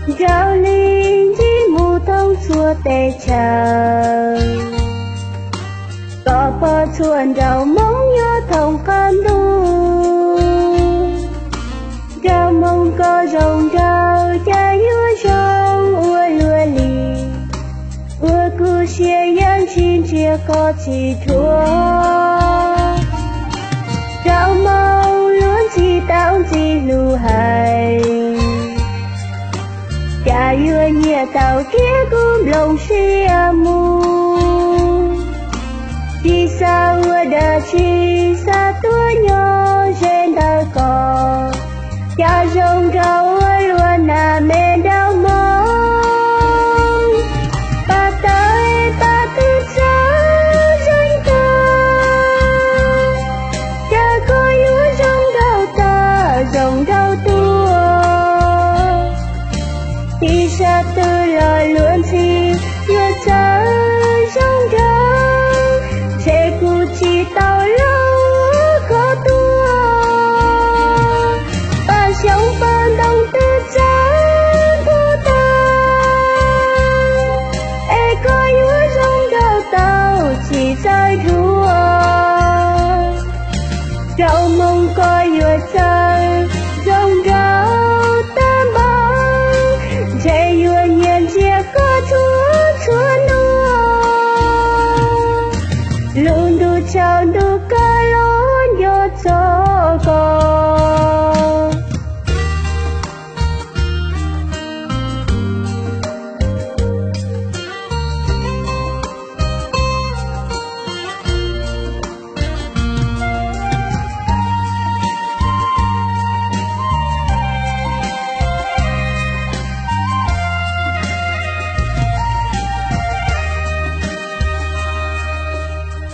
Nraug li ntsib mus thoob txhua teb chaws, kom pom txhua nraug Hmoob nyob thoob qab ntuj. Nraug Hmoob koj zoo nraug, cas yuav zoo ua luaj li, ua kuv siab yeej tsis ntsia koj tsis dhuav. Nraug Hmoob luag ntxhi tau ntxim hlub heev, cas yuav nyiam tau tias kuv nplooj siab mus. Tsis xav ua dab tsi, xav tuaj nyob ze ntawm koj, cas zoo nraug ua luaj na me nraug Hmoob. Pab tawv pab twb txawj zoo nraug, cas koj yuav zoo nraug tag zoo nraug tuag. Tib sab twg los luag ntxhi yuav txawj zoo nraug, ntshe kuv tsis tau los koj tuaj. Pab xyoob pab ntoo twb txawj ntuag tag, es koj yuav zoo nraug tau tsis txawj dhuav. Nraug Hmoob koj yuav txawj zoo nraug tag npaum, ntshe yuav nyiam ntsia koj txhua txhua hnub. Lub ntuj tsaus ntuj kawg los nco txog koj.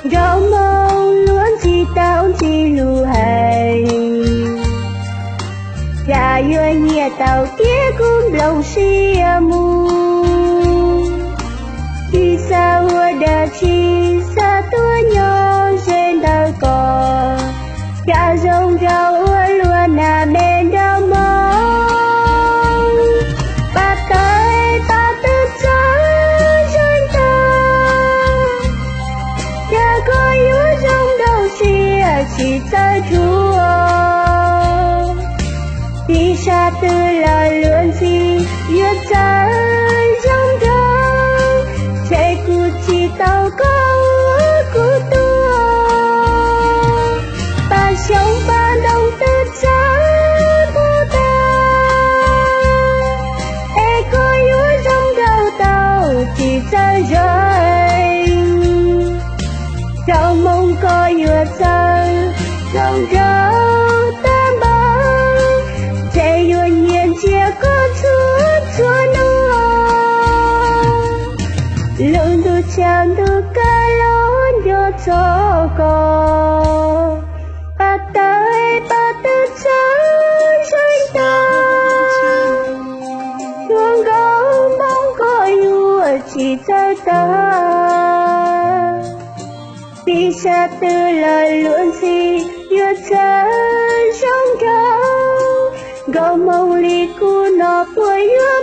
Nraug Hmoob luag ntxhi tau ntxim hlub heev, cas yuav nyiam tau tias kuv nplooj siab mus. Tsis xav ua dab tsi, xav tuaj nyob ze ntawm koj, cas zoo nraug ua luaj na me nraug Hmoob. Pab tawv pab twb txawj zoo nraug, cas koj yuav zoo nraug siab tsis txawj dhuav. Tib sab twg los luag ntxhi yuav txawj zoo nraug, ntshe kuv tsis tau koj ua kuv tuaj. Pab xyoob pab ntoo twb txawj ntuag tag, es koj yuav zoo nraug tau tsis txawj zeeg. Nraug Hmoob koj yuav txawj zoo nraug tag npaum, ntshe yuav nyiam ntsia koj txhua txhua hnub. Lub ntuj tsaus ntuj kawg los nco txog koj. Pab tawv pab twb txawj zoo nraug, ua nkauj Hmoob koj yuav tsis txawj tag. Tib sab twg los luag ntxhi yuav txawj zoo nraug, nkauj Hmoob li kuv no puas yuav